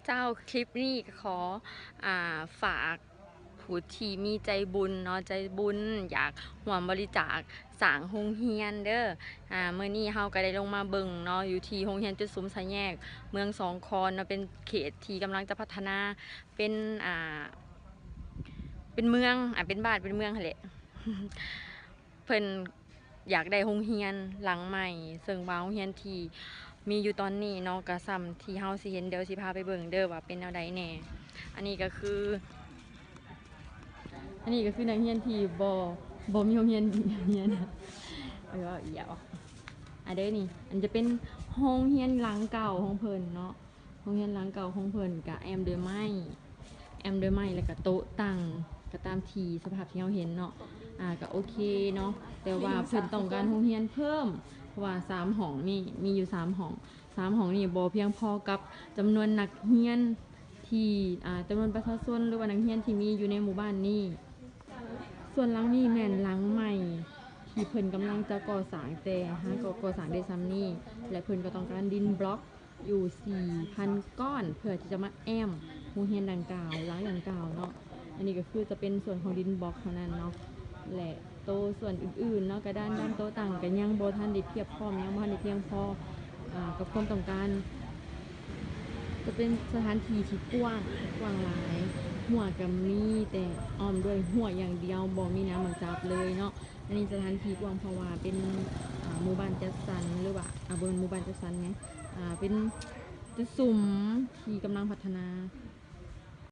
ເຈົ້າ ຄລິບນີ້ກໍຂໍ ອ່າ ຝາກຜູ້ທີ່ມີໃຈບຸນເນາະ ໃຈບຸນຢາກຮ່ວມບໍລິຈາກສ້າງໂຮງຮຽນເດີ. ອ່າ ມື້ນີ້ເຮົາກໍໄດ້ລົງມາເບິ່ງເນາະ ຢູ່ທີ່ໂຮງຮຽນຈຸດສຸມສາແຍກເມືອງສອງຄອນເນາະ ເປັນເຂດທີ່ກຳລັງຈະພັດທະນາ ເປັນ ອ່າ ເປັນເມືອງ ອ່າ ເປັນບ້ານເປັນເມືອງຫັ້ນແຫຼະ. ເພິ່ນຢາກໄດ້ໂຮງຮຽນຫຼັງໃໝ່ ເຊິ່ງວ່າໂຮງຮຽນທີ່ມີຢູ່ຕອນນີ້ເນາະ ກະສ່ຳທີ່ເຮົາຊິເຫັນ ດຽວຊິພາໄປເບິ່ງເດີວ່າເປັນແນວໃດແດ່. ອັນນີ້ກໍຄື ອັນນີ້ກໍຄືນັກຮຽນທີ່ບໍ່ ບໍ່ມີໂຮງຮຽນຮຽນ ເອີ ດຽວ ອັນເດີນີ້ ອັນຈະເປັນໂຮງຮຽນຫຼັງເກົ່າຂອງເພິ່ນເນາະ. ໂຮງຮຽນຫຼັງເກົ່າຂອງເພິ່ນກະແອ້ມດ້ວຍໄມ້ ແອ້ມດ້ວຍໄມ້ ແລ້ວກະໂຕະຕັ່ງ ກໍຕາມທີ່ສະພາບທີ່ເຮົາເຫັນເນາະ ອ່າ ກະໂອເຄເນາະ. ແຕ່ວ່າເພິ່ນຕ້ອງການໂຮງຮຽນເພີ່ມ ເພາະວ່າສາມຫ້ອງນີ້ ມີຢູ່ສາມຫ້ອງ ສາມຫ້ອງນີ້ບໍ່ພຽງພໍກັບຈຳນວນນັກຮຽນທີ່ ອ່າ ຈຳນວນປະຊາຊົນ ຫຼືວ່ານັກຮຽນທີ່ມີຢູ່ໃນໝູ່ບ້ານນີ້. ສ່ວນຫຼັງນີ້ແມ່ນຫຼັງໃໝ່ທີ່ເພິ່ນກຳລັງຈະກໍ່ສ້າງ ແຕ່ຫາກໍກໍ່ສ້າງໄດ້ສ່ຳນີ້ ແລະ ເພິ່ນກໍຕ້ອງການດິນບລັອກ ຢູ່ສີ່ພັນກ້ອນ ເພື່ອທີ່ຈະມາແອ້ມໂຮງຮຽນດັ່ງກ່າວ ຫຼັງດັ່ງກ່າວເນາະ. ອັນນີ້ກໍຄືຈະເປັນສ່ວນຂອງດິນບລັອກເທົ່ານັ້ນເນາະ ແລະ ໂຕສ່ວນອື່ນໆເນາະ ກະດານ ດ້ານໂຕະຕັ່ງກໍຍັງບໍ່ທັນໄດ້ພຽບພ້ອມ ຍັງບໍ່ທັນໄດ້ພຽງພໍ ອ່າ ກັບຄວາມຕ້ອງການ. ຈະເປັນສະຖານທີ່ທີ່ກວ້າງ ກວ້າງຫຼາຍ ຮົ້ວກໍມີແຕ່ອ້ອມດ້ວຍຮົ້ວຢ່າງດຽວ ບໍ່ມີແນວມາຈັບເລີຍເນາະ. ອັນນີ້ສະຖານທີ່ກວ້າງ ເພາະວ່າເປັນ ອ່າ ໝູ່ບ້ານຈັດສັນ ຫຼືວ່າ ອ່າ ບໍ່ແມ່ນໝູ່ບ້ານຈັດສັນແໝ ອ່າ ເປັນຈຸດສຸມທີ່ກຳລັງພັດທະນາ